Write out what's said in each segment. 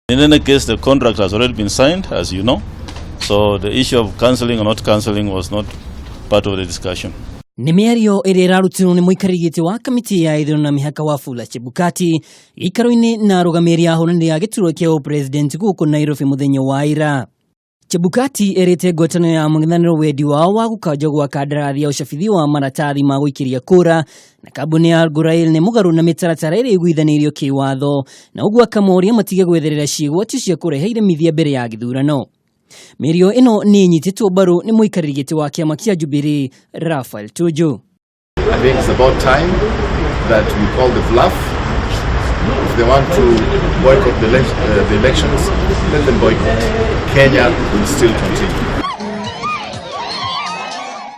In any case, the contract has already been signed, as you know. So the issue of cancelling or not cancelling was not part of the discussion. Nĩ mĩario ĩrĩa ĩrarutirwo nĩ mũikarĩri gĩtĩ wa kamĩtĩ ya ithurano na mĩhaka Wafula Chebukati gĩikaro-inĩ na arũgamĩrĩri a ahũranĩri a gĩturwa kĩa ũpresident gũkũ Nairobi mũthenya wa ira. Chebukati erĩte ngwatanĩro ya mũng'ethanĩro wendi wao wa gũkanjwo gwa kandarathi ya ũcabithia wa maratathi ma gũikĩria kũra na kambuni ya Gurail nĩ mũgarũ na mĩtaratara ĩrĩa ĩiguithanĩirio kĩwatho, na ũguo akamoria matige gwetherera ciĩgwatio cia kũrehe iremithia mbere ya gĩthurano. Mĩario ĩno nĩ ĩnyitĩtwo mbaru nĩ mũikarĩri gĩtĩ wa kĩama kĩa Jubilee Raphael Tuju. I think it's about time that we call the bluff. If they want to boycott the elections, let them boycott. Kenya will still continue.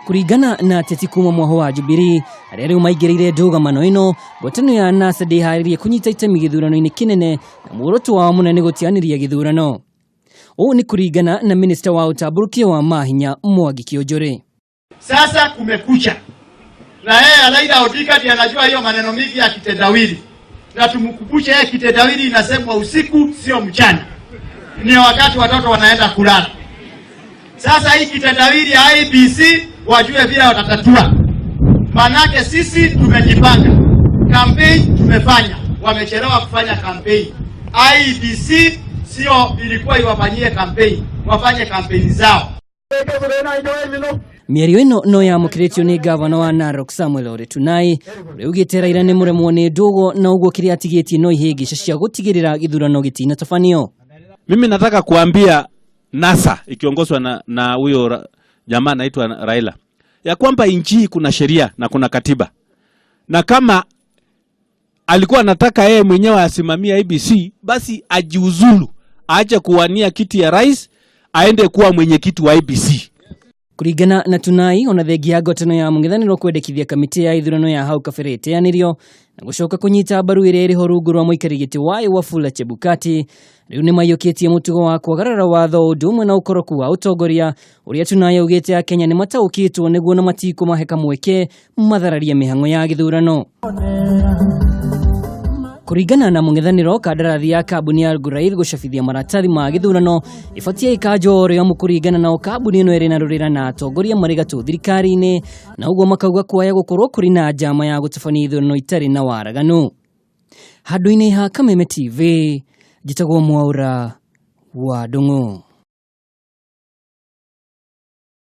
Kũringana na ateti kuma mwaho wa Jubilee arĩa rĩu maingĩrĩire ndũgamano ĩno, ngwatanĩro ya NASA ndĩharĩrie kũnyita itemi gĩthurano-inĩ kĩnene na muoroto wao mũnene gũtianĩria gĩthurano. Ũũ nĩ kũringana na minista wa ũtambũrũkia wa mahinya Mwangi Kiunjuri. Sasa kumekucha, na yeye Raila Odinga ndiye anajua hiyo maneno mingi ya kitendawili, na tumkumbushe yeye kitendawili inasemwa usiku, sio mchana, ni wakati watoto wanaenda kulala. Sasa hii kitendawili ya IEBC wajue vile watatatua, manake sisi tumejipanga, campaign tumefanya, wamechelewa kufanya campaign. IEBC sio ilikuwa iwafanyie campaign, wafanye campaign zao. Mĩario ĩno no yamũkĩrĩtio nĩ gavana wa Narok Samuel Ole Tunai, ũrĩa ugĩte Raila nĩ mũremwo nĩ ndũgo na ũguo kĩrĩa atigĩtie no ihĩngĩca cia gũtigĩrĩra gĩthurano gĩtinatabanio. Mimi nataka kuambia NASA ikiongozwa na huyo jamaa anaitwa Raila ya kwamba nchi hii kuna sheria na kuna katiba, na kama alikuwa anataka yeye mwenyewe asimamie IEBC, basi ajiuzulu, aache kuwania kiti ya rais, aende kuwa mwenyekiti wa IEBC. Kũringana na Tunai, ona thengia ya ngwatanĩro ya mũng'ethanĩro kwendekithia kamĩtĩ ya ithurano ya hau kabere ĩteanĩrio na gũcoka kũnyita mbaru ĩrĩa ĩrĩho rungu rwa mũikarĩri gĩtĩ wayo Wafula Chebukati, rĩu nĩ maiyũkĩtie mũtugo wa kwagarara watho ũndũ ũmwe na ũkoroku wa ũtongoria ũrĩa Tunai augĩte Akenya nĩ mataũkĩtwo nĩguo na matikũmahe kamweke mathararie mĩhang'o ya gĩthurano. Kũringana na mũng'ethanĩro, kandarathi ya kambuni ya Gurail gũcabithia maratathi ma gĩthurano ĩbatiĩ ĩkanjwo o rĩo amu kũringana nao kambuni ĩno ĩrĩ na rũrĩra na atongoria marĩ gatũ thirikari-inĩ, na ũguo makauga kwaya gũkorwo kũrĩ na njama ya gũtabania ithurano itarĩ na waraganu. Handũ-inĩ ha Kameme TV, njĩtagwo Mwaura wa Ndung'u.